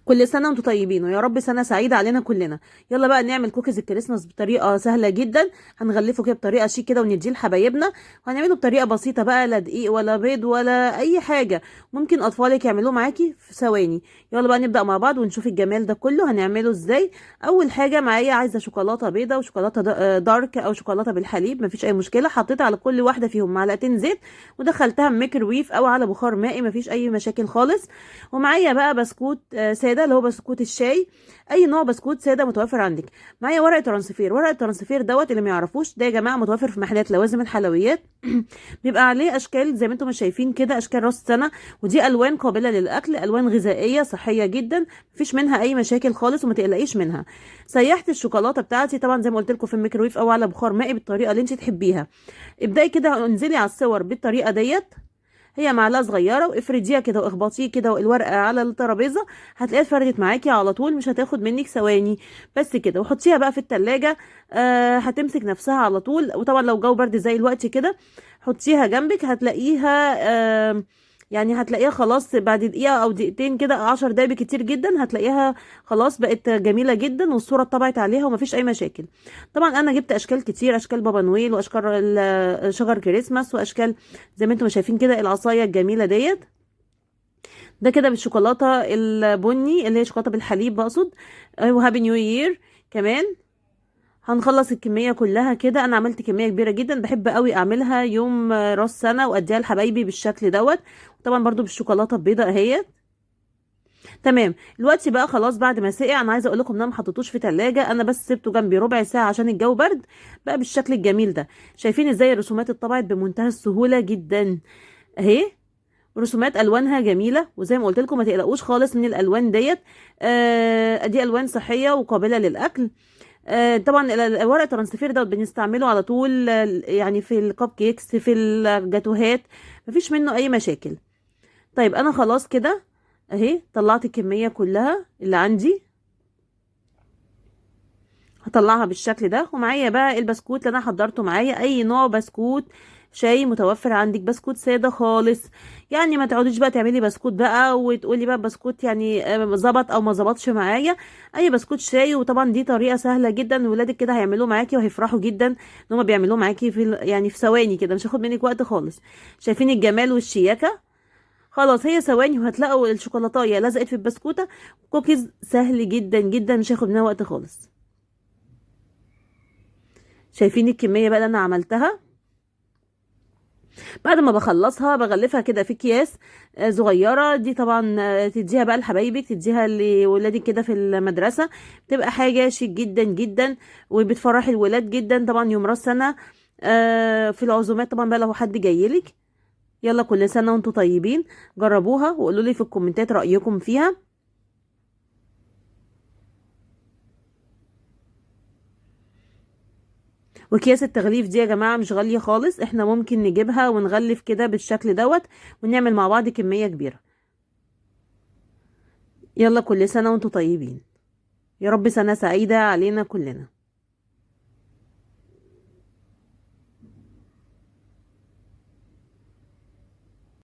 كل سنة وانتم طيبين، ويا رب سنة سعيدة علينا كلنا. يلا بقى نعمل كوكيز الكريسماس بطريقة سهلة جدا. هنغلفه كده بطريقة شيك كده ونديه لحبايبنا، وهنعمله بطريقة بسيطة بقى، لا دقيق ولا بيض ولا اي حاجة، ممكن اطفالك يعملوه معاكي في ثواني. يلا بقى نبدا مع بعض ونشوف الجمال ده كله هنعمله ازاي. اول حاجة معايا عايزه شوكولاتة بيضة وشوكولاته dark او شوكولاتة بالحليب، مفيش اي مشكلة. حطيت على كل واحدة فيهم معلقتين زيت ودخلتها ميكروويف او على بخار مائي، مفيش اي مشاكل خالص. ومعايا بقى بسكوت ساده اللي هو بسكوت الشاي، اي نوع بسكوت ساده متوفر عندك. معايا ورق transfer، ورق ال transfer دوت اللي ما يعرفوش ده يا جماعة متوفر في محلات لوازم الحلويات بيبقى عليه اشكال زي ما انتم شايفين كده، اشكال راس سنة، ودي الوان قابله للاكل، الوان غذائية صحية جدا، مفيش منها اي مشاكل خالص وما تقلقيش منها. سيحت الشوكولاتة بتاعتي طبعا زي ما قلت لكم في الميكرويف او على بخار مائي بالطريقة اللي انت تحبيها. ابداي كده انزلي على الصور بالطريقة ديت، هي معلقه صغيرة، وافرديها كده واخبطيه كده الورقة على الترابيزة، هتلاقيها اتفردت معاكي على طول، مش هتاخد منك ثواني بس كده. وحطيها بقى في التلاجة، هتمسك نفسها على طول. وطبعا لو جو برد زي الوقت كده حطيها جنبك، هتلاقيها يعني هتلاقيها خلاص بعد دقيقة أو دقيقتين كده، 10 دقايق كتير جدا، هتلاقيها خلاص بقت جميلة جدا والصورة اتطبعت عليها ومفيش أي مشاكل. طبعا أنا جبت أشكال كتير، أشكال بابا نويل وأشكال شجر كريسماس وأشكال زي ما انتم شايفين كده العصاية الجميلة ديت. ده كده بالشوكولاتة البني اللي هي شوكولاتة بالحليب بقصد، و happy new year كمان. هنخلص الكمية كلها كده، انا عملت كمية كبيرة جدا، بحب قوي اعملها يوم راس سنة واديها لحبايبي بالشكل دوت، طبعا برضو بالشوكولاتة البيضاء اهيت. تمام، دلوقتي بقى خلاص بعد ما سقع، انا عايزه اقول لكم ان انا ما حطيتوش في تلاجة، انا بس سبته جنبي ربع ساعة عشان الجو برد، بقى بالشكل الجميل ده. شايفين ازاي الرسومات اتطبعت بمنتهى السهولة جدا اهي، رسومات الوانها جميلة، وزي ما قلت لكم ما تقلقوش خالص من الالوان ديت، دي الوان صحية وقابله للاكل. طبعا ورق ال transfer ده بنستعمله على طول، يعني في ال cupcakes في الجاتوهات، مفيش منه اي مشاكل. طيب انا خلاص كده اهي طلعت الكمية كلها اللي عندي، هطلعها بالشكل ده. ومعايا بقى البسكوت اللي انا حضرته معايا، اي نوع بسكوت شاي متوفر عندك، بسكوت ساده خالص، يعني ما تقعديش بقى تعملي بسكوت بقى وتقولي بقى بسكوت يعني ظبط او ما ظبطش معايا، اي بسكوت شاي. وطبعا دي طريقه سهلة جدا، ولادك كده هيعملوه معاكي وهيفرحوا جدا ان هم بيعملوه معاكي في يعني في ثواني كده، مش هياخد منك وقت خالص. شايفين الجمال والشياكه؟ خلاص هي ثواني وهتلاقوا الشوكولاتايه لزقت في البسكوته. كوكيز سهل جدا جدا، مش هياخد منها وقت خالص. شايفين الكمية بقى اللي انا عملتها؟ بعد ما بخلصها بغلفها كده في اكياس صغيرة، دي طبعا تديها بقى لحبايبك، تديها لولادك كده في المدرسة، بتبقى حاجة شيك جدا جدا وبتفرح الولاد جدا. طبعا يوم راس سنة، في العزومات طبعا بقى لو حد جايلك. يلا كل سنة وانتم طيبين، جربوها وقولوا لي في الكومنتات رايكم فيها. وأكياس التغليف دي يا جماعة مش غالية خالص، احنا ممكن نجيبها ونغلف كده بالشكل دوت ونعمل مع بعض كمية كبيرة. يلا كل سنة وانتم طيبين، يا رب سنة سعيدة علينا كلنا.